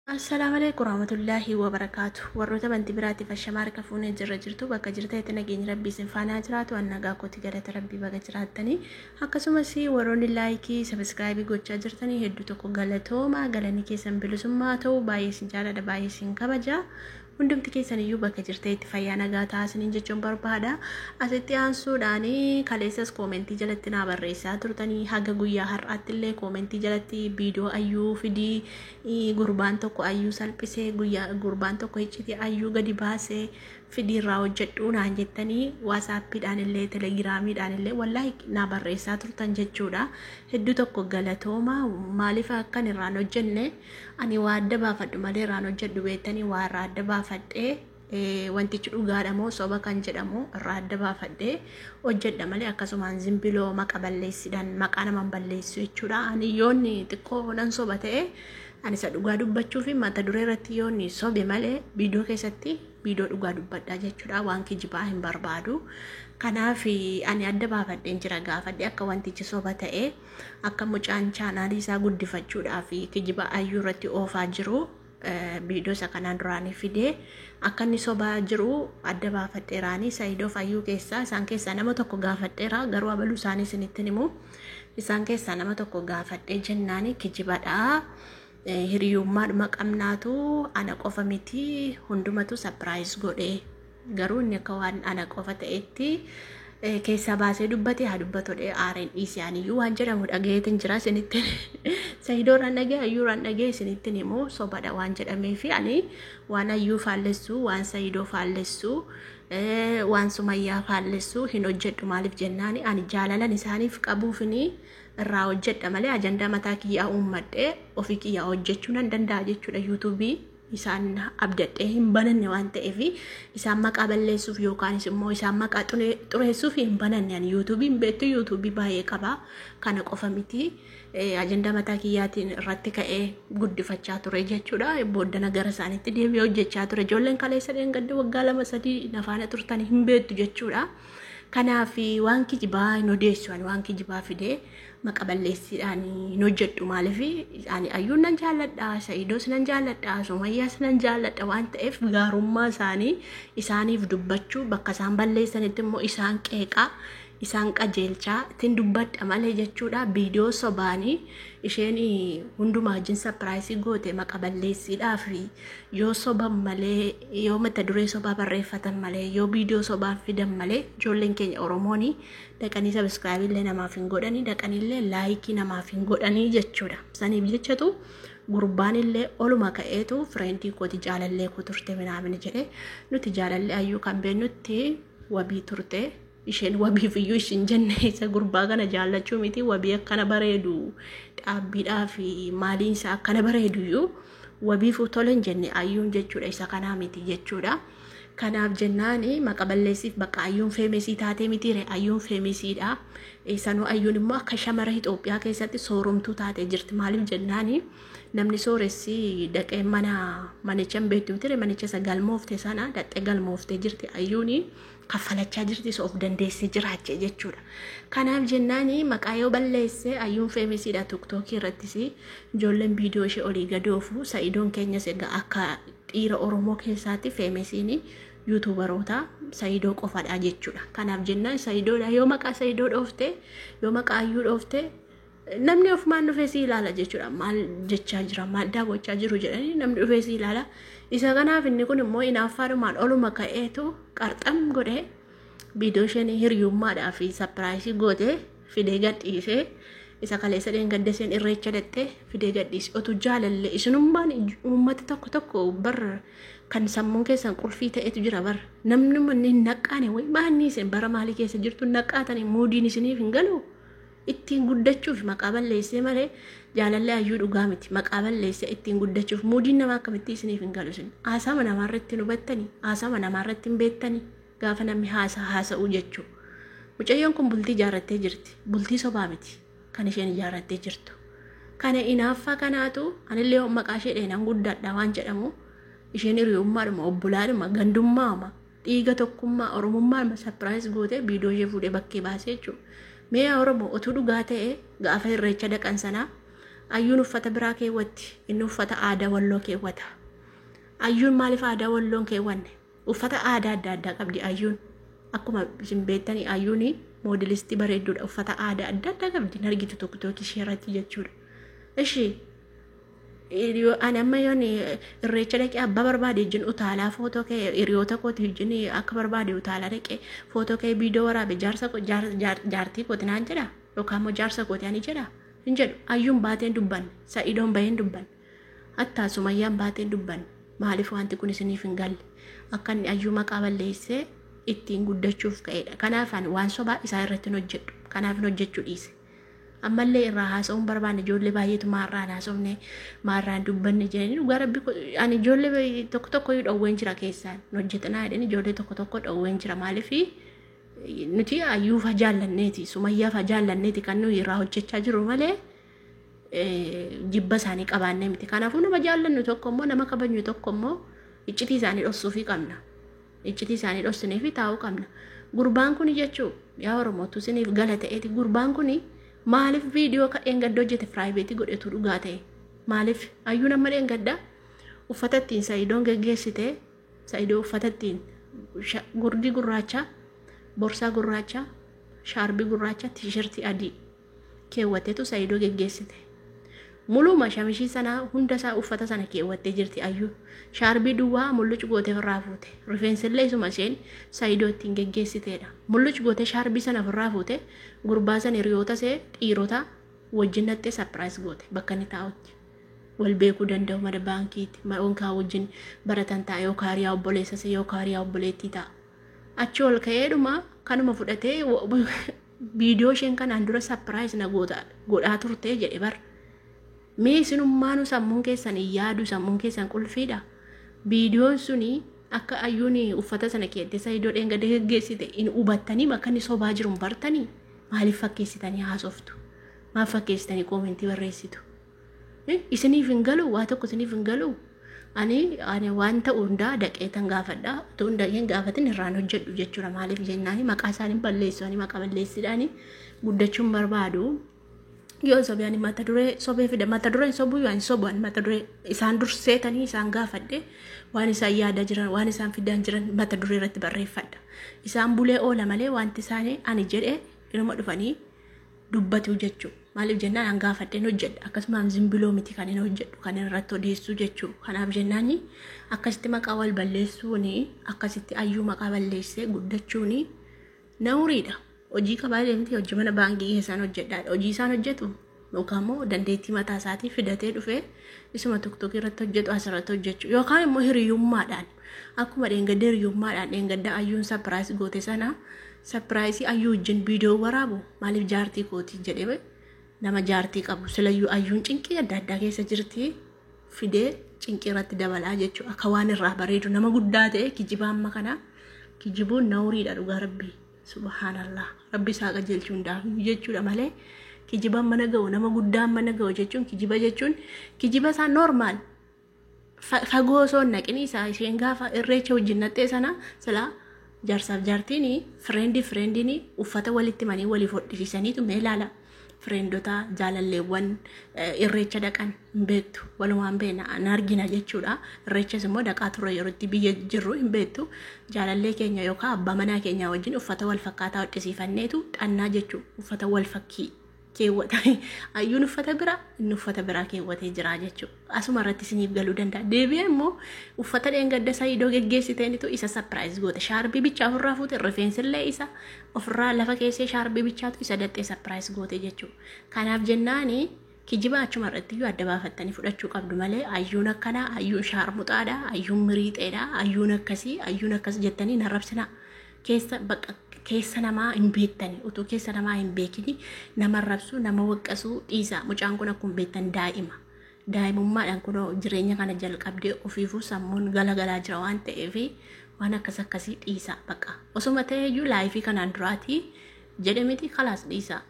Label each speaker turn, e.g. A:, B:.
A: Assalaamu alaikum warahmatullaahi wabarakaatu. Warroota amantii biraatiif ashamaa harka fuunee jirra jirtu bakka jirtanitti nageenyi rabbii isin faana jiraatu. An nagaa kooti, galata rabbii, baga jiraattanii. Akkasumas warroonni like, subscribe gochaa jirtanii hedduu tokko galatooma, galanni keessan bilisummaa ta'u. Baay'ee isin jaalladha, baay'ee isin kabaja. Hundumti keessan iyyuu bakka jirtanitti fayyaa nagaa taasisaniin jechuun barbaada. Asitti aansuudhaan kaleessas comment jalatti naa barreessaa turtanii, haga guyyaa har'aatti illee comment jalatti viidiyoo ayyuu fidii, gurbaan tokko ayyuu salphisee, guyyaa gurbaan tokko iccitii ayyuu gadi baasee fidiirraa hojjedhuu naan jettanii WhatsAppiidhaan illee Telegramiidhaan illee wallaahi naa barreessaa turtan jechuudha. Hedduu tokko galatooma. Maaliif akkan irraan hojjenne? Ani waa adda baafadhu malee irraan hojjedhu beektanii, waa irraa adda baafadhee, wantichi dhugaadha moo soba kan jedhamu irraa adda baafadhee hojjedha malee akkasumaan zimbiloo maqa balleessidhaan maqaa naman balleessu jechuudha. Ani yoonni xiqqoo nan soba ta'e, ani isa dhugaa dubbachuu fi mata duree irratti yoonni sobe malee viidiyoo keessatti viidiyoo dhugaa dubbadha jechuudha. Waan kijibaa hin barbaadu. Kanaaf ani adda baafadheen jira, gaafadhe akka wantichi soba ta'e, akka mucaan chaanaalii isaa guddifachuudhaaf kijiba ayyuu irratti oofaa jiru, viidiyoo isa kanaan duraanii fidee akka inni sobaa jiru adda baafadheeraanii. Saayidoof ayyuu keessaa isaan keessaa nama tokko gaafadheera, garuu abaluu isaanii isinitti himu. Isaan keessaa nama tokko gaafadhee jennaani kijibadhaa. Hiriyummaadhuma qabnaatu ana qofa miti, hundumatu surprise godhee, garuu inni akka waan ana qofa ta'etti keessaa baasee dubbate, haa dubbatodhe, aareen dhiise. Aniyyuu waan jedhamu dhagayeetin jira isinitti. Sayidoorraan dhagee, ayyuurraan dhagee isinitti himu, sobadha waan jedhameefi ani waan ayyuu faallessu, waan sayidoo faallessu, waan sumayyaa faallessu hin hojjedhu. Maaliif jennaani, ani jaalalan isaaniif qabuufini irraa hojjedha malee ajandaa mataa kiyyaa uummadhee ofii kiyyaa hojjechuu nan danda'a jechuudha. YouTube isaan abdadhee hin bananne waan ta'eef, isaan maqaa balleessuuf yookaanis immoo isaan maqaa xureessuuf hin bananne ani YouTubeiin. Beektu, YouTube baay'ee qaba, kana qofa miti. Ajandaa mataa kiyyaatiin irratti ka'ee guddifachaa ture jechuudha. Booddana gara isaaniitti deebi'ee hojjechaa ture. Ijoolleen kaleessa dheengadde waggaa 2, 3 nafaana turtanii hin beektu jechuudha. Kanaaf waan kijibaa hin odeessu, ani waan kijibaa fidee maqa balleessiidhaan hin hojjedhu. Maaliif? Ani ayyuun nan jaalladha, sa'iidoos nan jaalladha, sumayyaas nan jaalladha waan ta'eef, gaarummaa isaanii isaaniif dubbachuu, bakka isaan balleessanitti immoo isaan qeeqaa, isaan qajeelchaa ittiin dubbadha malee jechuudha. Viidiyoo sobaanii isheen hundumaa wajjin surprise goote maqa balleessiidhaaf yoo soban malee, yoo mata duree sobaa barreeffatan malee, yoo viidiyoo sobaa fidan malee, ijoolleen keenya Oromoon dhaqanii subscribe illee namaaf hin godhanii, dhaqanii illee like namaaf hin godhanii jechuudha. Saniif jechatu gurbaan illee oluma ka'eetu friend kooti, jaalallee koo turte minaamin jedhe. Nuti jaalallee ayyuu kan beeknutti wabii turte. Isheen wabiif iyyuu ishin jenne, isa gurbaa kana jaallachuu miti, wabii akkana bareedu, dhaabbiidhaa fi maaliin isaa akkana bareedu iyyuu wabiif tole hin jenne ayyuun jechuudha, isa kanaa miti jechuudha. Kanaaf jennaan maqa balleessiif bakka ayyuun famous taatee mitiire? Ayyuun famousiidha. Sanuu ayyuun immoo akka shamara Itoophiyaa keessatti sooromtuu taatee jirti. Maaliif jennaani, namni sooressi dhaqee mana manicha hin beektu mitiire? Manicha isa galmoofte sana dhaqxee galmooftee jirti ayyuuni, kaffalachaa jirti, isa of dandeessee jiraachee jechuudha. Kanaaf jennaani maqaa yoo balleesse, ayyuun famousiidha. TikTokii irrattis ijoolleen viidiyoo ishee olii gadoofu. Sa'idoon keenyas egaa akka dhiira Oromoo keessaatti famousiin YouTuberoota Sayidoo qofadha jechuudha. Kanaaf jennaan Sayidoodha, yoo maqaa Sayidoo dhoofte, yoo maqaa ayyuu dhoofte, namni ofumaan dhufee si ilaala jechuudha. Maal jechaa jira, maal daawwachaa jiru jedhanii namni dhufee si ilaala. Isa kanaaf inni kun immoo inaaffaadhumaan oluma ka'eetu qarxam godhee viidiyoo isheen hiriyummaadhaa fi surprise gootee fidee gadhiisee, isa kaleessa dheengadda isheen irreecha dhattee fidee gadhiise. Otuu jaalallee isinummaan uummata tokko tokko bar kan sammuun keessan qulfii ta'etu jira bar. Namni manni hin naqqaane wayi maanni isin bara maalii keessa jirtu naqqaatanii muudiin isiniif hin galu. Ittiin guddachuuf maqaa balleessee malee jaalallee ayyuu dhugaa miti, maqaa balleessee ittiin guddachuuf. Muudiin namaa akkamitti isiniif hin galu? Isin haasama namaarratti hin hubattanii, haasama namaarratti hin beektanii gaafa namni haasa haasa'uu jechuu. Mucayyoon kun bultii ijaarrattee jirti, bultii sobaa miti kan isheen ijaarrattee jirtu. Kana inaaffaa kanaatu anillee maqaa ishee dheenan guddadha waan jedhamu. Isheen hiriyummaadhuma, obbolaadhuma, gandummaama, dhiiga tokkummaa, oromummaadhuma surprise gootee viidiyoo ishee fuudhee bakkee baasee jechuudha. Mee Oromoo, otuu dhugaa ta'e gaafa irreecha dhaqan sanaa Ayyuun uffata biraa keewwatti, inni uffata aadaa Walloo keewwata. Ayyuun maaliif aadaa Walloon keewwanne? Uffata aadaa adda addaa qabdi Ayyuun. Akkuma isin beektanii Ayyuun moodilistii bareedduudha. Uffata aadaa adda addaa qabdi. Hin argitu tokko tokko ishee irratti jechuudha. Ishi ani amma yoon irreecha dhaqee abbaa barbaade wajjin utaalaa footoo ka'e, hiriyoota kooti wajjin akka barbaade utaalaa dhaqee footoo ka'e, viidiyoo waraabe, jaarsa jaartii kooti naan jedha yookaan immoo jaarsa kooti ani jedha hin jedhu. Ayyuun baateen dubbanne, Sa'idoon baheen dubbanne, hattaa Sumayyaan baateen dubbanne. Maaliif wanti kun isiniif hin galle? Akka inni Ayyuu maqaa balleessee ittiin guddachuuf ka'edha. Kanaaf ani waan sobaa isaa irratti hin hojjedhu. Kanaaf hin hojjechuu dhiise. Ammallee irraa haasa'uun barbaanne. Ijoollee baay'eetu maarraan haasofne, maarraan dubbanne jedhanii, dhugaa Rabbi ani ijoollee tokko tokko iyyuu dhowween jira, keessaan hin hojjetanaa jedhanii ijoollee tokko tokko dhowween jira. Maaliif? Nuti Ayyuufa jaallanneeti, Sumayyaafa jaallanneeti kan nuyi irraa hojjechaa jiru malee jibba isaanii qabaannee miti. Kanaafuu nama jaallannu tokko immoo, nama kabajnu tokko immoo iccitii isaanii dhoksuufii qabna. Iccitii isaanii dhoksinee fi taa'uu qabna. Gurbaan kun jechuu, yaa Oromootu isiniif gala ta'eeti, gurbaan kun maaliif viidiyoo ka dheengadda hojjete private godhetu dhugaa ta'e? Maaliif Ayyuun amma dheengadda uffata ittiin Sa'idoon geggeessite, Sa'idoo uffata ittiin gurdii gurraacha, borsaa gurraacha, shaarbii gurraacha, tiishartii adii keewwatteetu Sa'idoo geggeessite. Muluma shamishii sanaa hunda isaa uffata sana keewwattee jirti Ayyuu. Shaarbii duwwaa mulluc gootee ofirraa fuute. Rifeensillee isuma isheen Sa'idoo ittiin geggeessiteedha. Mulluc gootee shaarbii sana ofirraa fuute, gurbaa sana hiriyoota ishee dhiirota wajjin nattee surprise goote bakka inni taa'utti. Wal beekuu danda'u, mana baankiitti yookaan wajjin baratan ta'a yookaan hiriyaa obboleessa ishee yookaan hiriyaa obboleettii ta'a. Achi ol ka'eedhuma kanuma fudhatee viidiyoo isheen kanaan dura surprise na godhaa turte jedhe bar. Mee isinummaanuu sammuun keessan hin yaadu, sammuun keessan qulfiidha. Viidiyoon suni akka Ayyuun uffata sana keettee Sa'idoo dheengadda geggeessite hin hubattanii? Akka inni sobaa jiru hin bartanii? Maaliif fakkeessitanii haasoftu? Maaf fakkeessitanii koomentii barreessitu? Isiniif hin galu? Waa tokko isiniif hin galu? Ani waan ta'u hundaa daqeetan gaafadha. Utuu hin daqeen gaafatin irraan hojjedhu jechuudha. Maaliif jennaani maqaa isaanii balleessu, ani maqaa balleessidhaani guddachuun barbaadu. Yoo sobee ani mata duree sobee fida, mata dureen sobuu yoo ani sobu, ani mata duree isaan durseetanii isaan gaafadhe, waan isaan yaadaa jiran, waan isaan fidaan jiran mata duree irratti barreeffadha. Isaan bulee oola malee wanti isaanii ani jedhe inuma dhufanii dubbatu jechuudha. Maaliif jennaan an gaafadheen hojjedha. Akkasumas zimbiloo miti kan hin hojjedhu, kan irratti odeessu jechuudha. Kanaaf jennaan akkasitti maqaa wal balleessuun, akkasitti Ayyuu maqaa balleessee guddachuun nawuriidha. Hojii qabaa deemti, hojii mana baankii keessaan hojjedhaadha. Hojii isaan hojjetu yookaan immoo dandeettii mataa isaatii fidatee dhufee isuma TikTok irratti hojjetu asirratti hojjechuu yookaan immoo hiriyummaadhaan, akkuma dheengadda hiriyummaadhaan dheengadda Ayyuun surprise goote sana, surprise Ayyuu wajjin viidiyoo waraabu maaliif jaartii kooti jedhee nama jaartii qabu silayyuu Ayyuun cinqii adda addaa keessa jirti fidee cinqii irratti dabalaa jechuudha. Akka waan irraa bareedu nama guddaa ta'e kijiba amma kana kijibuun nawuriidha, dhugaa Rabbii. Subhaanallah, Rabbi isaa qajeelchuu hundaaf jechuudha malee kijiba mana ga'u, nama guddaa mana ga'u jechuun, kijiba jechuun kijiba isaa normal fagoo osoo hin naqin isaa isheen gaafa irreecha wajjin naxxee sana silaa jaarsaaf jaartiin, friend friendiin uffata walitti manii waliif hodhisiisaniitu. Mee ilaala, friendota jaalalleewwan irreecha dhaqan hin beektu, walumaan beekna, an argina jechuudha. Irreechas immoo dhaqaa turre yeroo itti biyya jirru hin beektu, jaalallee keenya yookaan abbaa manaa keenya wajjin uffata wal fakkaataa hodhisiifanneetu dhannaa jechuudha. Uffata wal fakkii keewwata. Ayyuun uffata biraa, inni uffata biraa keewwatee jira jechuudha. Asuma irratti isiniif galuu danda'a. Deebi'ee immoo uffata dheengadda Saayidoo geggeessiteenitu isa surprise goote. Shaarbii bichaa ofirraa fuute, rifeensillee isa ofirraa lafa keessee shaarbii bichaatu isa daxxee surprise goote jechuudha. Kanaaf jennaani kijiba achuma irratti iyyuu adda baafattanii fudhachuu qabdu malee Ayyuun akkanaa, Ayyuun shaarmuxaadha, Ayyuun miriixeedha, Ayyuun akkasii, Ayyuun akkas jettanii hin arrabsinaa. Keessa bakka keessa namaa hin beektani, utuu keessa namaa hin beekini nama arrabsuu, nama waqqasuu dhiisa. Mucaan kun akkuma beektan daa'ima. Daa'imummaadhaan kunoo jireenya kana jalqabdee ofiifuu sammuun galagalaa jira waan ta'eef waan akkas akkasii dhiisa bakka. Osuma ta'e iyyuu live kanaan duraatii jedhe miti, kalaas dhiisa.